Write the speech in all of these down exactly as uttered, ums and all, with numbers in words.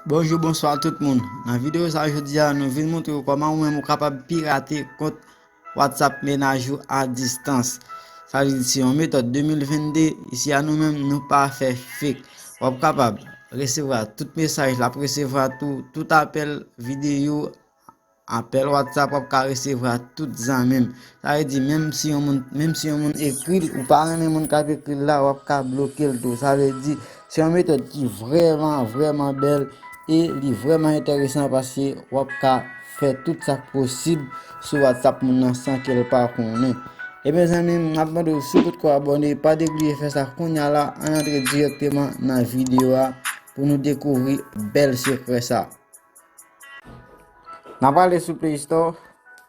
Bonjou, bonswa tout moun. Nan videyo sa jodi a, nou vin montre w kòman ou menm ou kapab pirate kont WhatsApp mennaj ou a distans. Sa vle di se yon metòd de mil vennde, isi a nou menm nou pa fè fake. W ap kapab resevwa tout mesaj, l ap resevwa tou, tout apèl, videyo, apèl WhatsApp, w ap ka resevwa tout zanmi m. Sa vle di, menm si yon moun, menm si yon moun ekri l, ou pa renmen moun k ap ekri l la, w ap ka bloke l tou. Sa vle di, se yon metòd ki vrèman, vrèman bèl e li vrèman enteresan paske w ap ka fè tout sa k posib sou WhatsApp moun nan san ke l pa konnen. Ebyen, zanmi m, m ap mande w si w potko abòne, pa negliye fè sa kounye a la, ann antre dirèkteman nan videyo a pou nou dekouvri bèl sekrè sa. N ap ale sou Play Store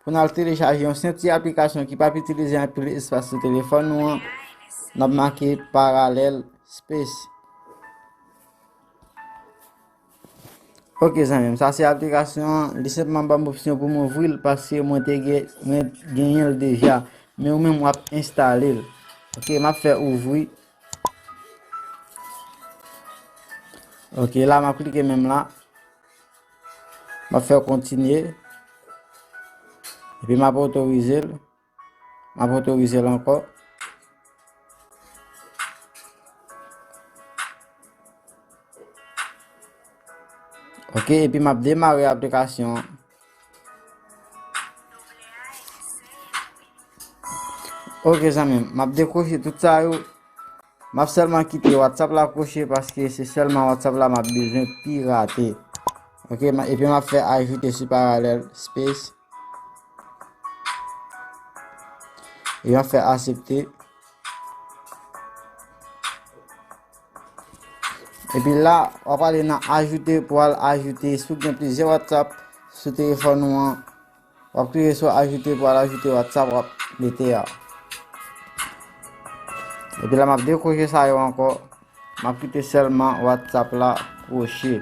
pou n al telechaje yon senp ti aplikasyon ki p ap itilize anpil espas sou telefòn nou an. N ap make Parallel Space. Ok, zanmi m, sa se aplikasyon an. Li senpman ban m opsyon pou m ouvri l paske mwen te gen, mwen genyen l deja. Men ou menm w ap enstale l. Ok, m ap fè ouvri. Ok, la m ap klike menm la. M ap fè kontinye. Epi m ap otorize l. M ap otorize l ankò. Ok, epi m ap demare aplikasyon an. Ok, zanmi m, m ap dekwoche tout sa yo. M ap sèlman kite WhatsApp la kwoche paske se sèlman WhatsApp la m ap bezwen pirate. Ok, m a- epi m ap fè ajoute sou Parallel Space. E m ap fè aksepte. Epi la, w ap ale nan ajoute pou al ajoute. Si w gen plizyè WhatsApp sou telefòn ou an, w ap klike sou ajoute pou al ajoute WhatsApp w ap mete a. Epi la, m ap dekwoche sa yo ankò. M ap kite sèlman WhatsApp la kwoche.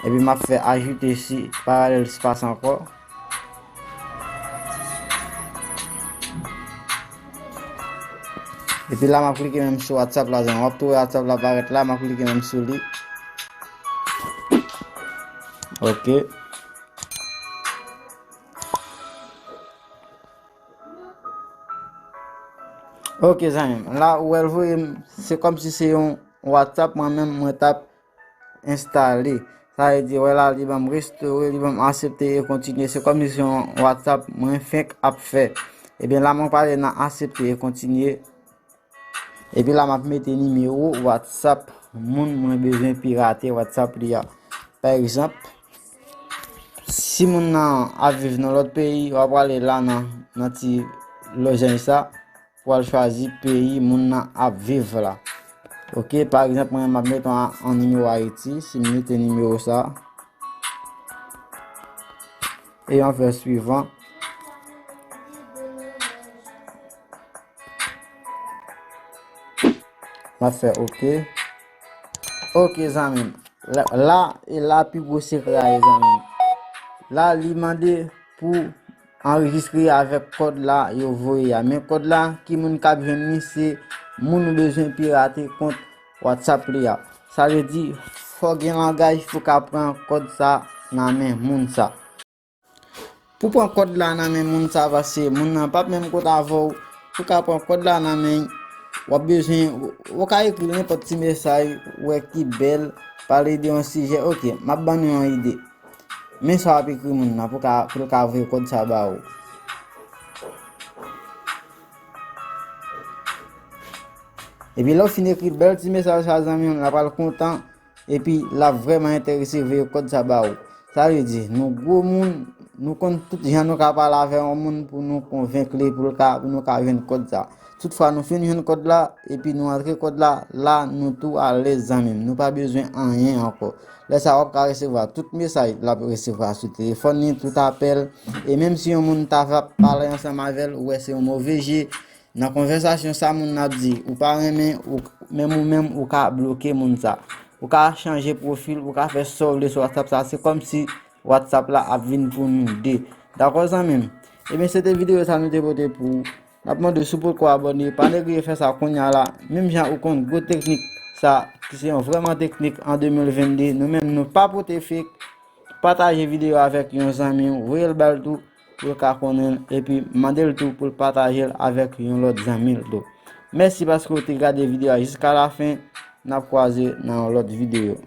Epi m ap fè ajoute si Parallel Space ankò. Epi la, m ap klike menm sou WhatsApp la, zanmi. W ap twouve WhatsApp la parèt la, m ap klike menm sou li. Ok. Ok, zanmi m. La, ou wè l voye m, se kòmsi se yon WhatsApp, mwen menm, mwen t ap enstale. Sa vle di, wè la, li ban m restore, li ban m aksepte e kontinye. Se kòmsi se yon WhatsApp mwen fenk ap fè. Ebyen, la, mwen prale nan aksepte e kontinye. Epi la, m ap mete nimewo WhatsApp moun mwen bezwen pirate WhatsApp li a. Pa egzanp, si moun nan ap viv nan lòt peyi, w ap prale la nan, nan ti lòjèn sa. Pou al chwazi peyi moun nan ap viv la. Ok, pa egzanp, mwen, m ap mete yon, yon nimewo Ayiti, si m mete nimewo sa, e yon fè swivan. M ap fè ok. Ok, zanmi m. La, la, e la pi gwo sekrè a ye, zanmi m. La, li mande pou anrejistre avèk kòd la yo voye a. Men kòd la, ki moun k ap jwenn li, se moun ou bezwen pirate kont WhatsApp li a. Sa vle di, fò w gen langaj pou w ka pran kòd sa nan men moun sa. Pou pran kòd la nan men moun sa, paske moun nan p ap menm kot avè w. Pou w ka pran kòd la nan men l, w ap bezwen, w ka ekri l nenpòt ti mesaj, w wè ki bèl, pale de yon sijè. Ok, m ap ban nou yon ide. Men sa w ap ekri moun nan pou ka, pou l ka voye kòd sa ba ou. Epi lè w fin ekri bèl ti mesaj sa, zanmi m, l ap al kontan. Epi l ap vrèman enterese voye kòd sa ba ou. Sa vle di, nou gwo moun, nou konn tout jan nou ka pale avè yon moun pou nou konvenk li, pou l ka, pou nou ka jwenn kòd sa. Toutfwa, nou fin jwenn kòd la, epi nou antre kòd la, la, nou tou alèz, zanmi m. Nou pa bezwen anyen ankò. Lè sa, w ap ka resevwa tout mesaj l ap resevwa sou telefòn li, tout apèl. E menm si yon moun ta va pale ansanm avè l, ou wè se yon move je, nan konvèsasyon sa moun nan ap di, ou pa renmen, ou, menm ou menm, ou ka bloke moun sa. Ou ka chanje pwofil, ou ka fè sa w vle sou WhatsApp sa. Se kòmsi WhatsApp la ap vin pou nou de. Dakò, zanmi m? Ebyen, se te videyo sa nou te pote pou ou. N ap mande w si w potko abòne, pa negliye fè sa kounye a la. Menm jan ou konn gwo teknik Sa ki se yon vrèman teknik an de mil venn de. Nou menm nou pa pote fake. Pataje videyo avèk yon zanmi w, voye l ba l tou pou l ka konnen l, epi mande l tou pou l pataje l avèk yon lòt zanmi l tou. Mèsi paske w te gade videyo a jiska lafen. N ap kwaze nan yon lòt videyo.